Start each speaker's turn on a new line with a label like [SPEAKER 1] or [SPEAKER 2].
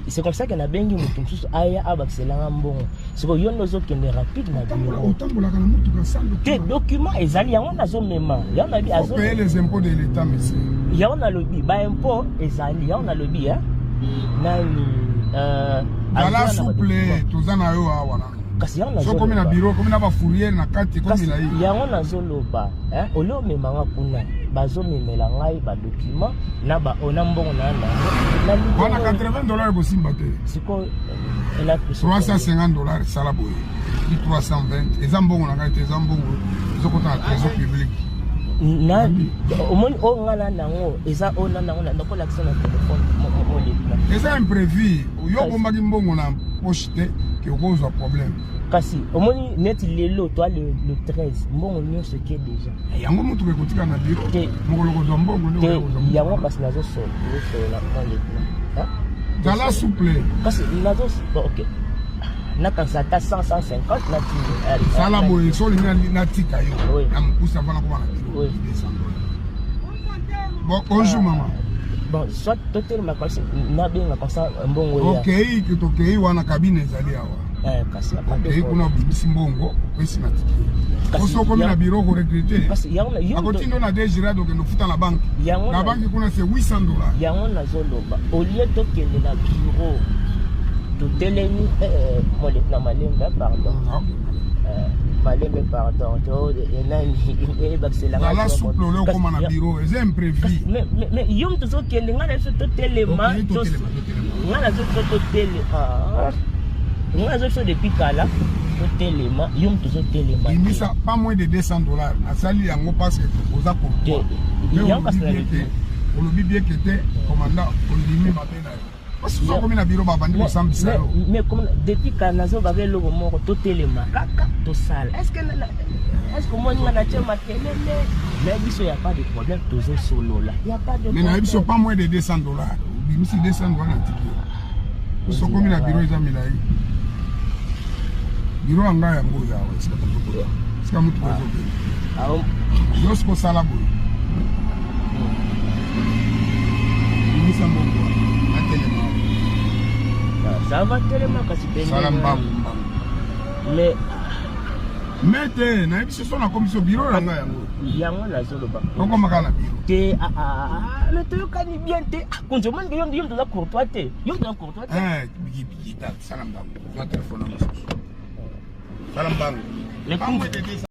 [SPEAKER 1] C'est comme ça que nabengi moto mosusu aya abakisela nga mbongo. Sikoyo yo nde ozokende rapide na bureau.
[SPEAKER 2] Otambolaka na motuka sans
[SPEAKER 1] te document ezali yango nazomema yango nalobi
[SPEAKER 2] azo payer les impôts de l'État, monsieur.
[SPEAKER 1] Yango nalobi ba impôts ezali yango nalobi hein nani
[SPEAKER 2] Zala souple, toza na yo awa nano.
[SPEAKER 1] Kasi yango
[SPEAKER 2] nazoloba. Soki na bureau, komi na ba fourrière na kati ekomi milai.
[SPEAKER 1] Yango nazoloba hein, olie omema nga kuna, bazomemela ngai ba document na ba ona mbongo na
[SPEAKER 2] nango. Wana 80 $ ekosimba te.
[SPEAKER 1] Sikoyo
[SPEAKER 2] 350 $, sala boye. 320 eza mbongo na ngai te, eza mbongo ezokota na trésor public.
[SPEAKER 1] Na omoni oyo nga na nango eza oyo na nango nakolakisa na telefone moleki.
[SPEAKER 2] Eza imprévu, yo obombaki mbongo na poche te ke okozwa problème.
[SPEAKER 1] Kasi omoni neti lelo toa le 13, mbongo nyonso eke déjà.
[SPEAKER 2] Yango motuka ekotika na bureau, mokolo kozwa mbongo
[SPEAKER 1] nde yango. Kasi nazosolola moleki.
[SPEAKER 2] Zala souple.
[SPEAKER 1] Kasi nazo, ok, nakanisa ata 100, 150 natindi.
[SPEAKER 2] Sala boye, so olingi natika yo na mokusi avant nakoma na bureau, 200 $. Bon, bonjour maman.
[SPEAKER 1] Bon, soit totelema kasi nabenga comme ça mbongo.
[SPEAKER 2] Okei, tokei wana, cabine ezali awa.
[SPEAKER 1] Kasi
[SPEAKER 2] okei kuna, obimisi mbongo, opesi na tiki. Oso okomi na bureau korecruter, akotinda na DGRAD, okende ofuta na banque. Na banque kuna c'est 800 $.
[SPEAKER 1] Yango nazoloba, au lieu tokende na bureau, totelemi na malembe, pardon, malembe, pardon, to nani ebakiselanga.
[SPEAKER 2] Zala souple, ole okoma na bureau, eza imprévu.
[SPEAKER 1] Mais yo moto ozokende, ngai na biso totelema, ngai nazo biso totelema, ngai nazo biso depuis kala totelema, yo moto ozotelema.
[SPEAKER 2] Bimisa pas moins de 200 $. Nasali yango parce que oza courtois. Olobi bien ke te, commandant, ondimi mabe na yo. Parce que okomi na bureau, babandi kosambisa yo.
[SPEAKER 1] Mais depuis kala nazobaka eloko moko, totelema kaka tosala. Est ce que omoni nga natie makelele? Mais biso ya pas de problème, tozosolola, ya pas de
[SPEAKER 2] Mais na biso pas moins de 200 $. Obimisi 200 $ na tiki yo. Sokomi na bureau, eza milai. Bureau ya ngai yango oyo awa, esika tozokota, esika motuka ezokende. Yo siko osala boye, bimisa mbongo wana, natelema.
[SPEAKER 1] Ça va, telema kasi.
[SPEAKER 2] Sala mbangu mbangu.
[SPEAKER 1] Mais
[SPEAKER 2] Me te, nayebi so nakomi so bureau na ngai yango.
[SPEAKER 1] Yango nazoloba.
[SPEAKER 2] Okomaka na bureau.
[SPEAKER 1] Te, mais toyokani bien te. Konzi, omoni yo, yo toza courtois te, yo toza courtois te.
[SPEAKER 2] Bikita, sala mbangu, zwa telefone na mosusu, sala mbangu.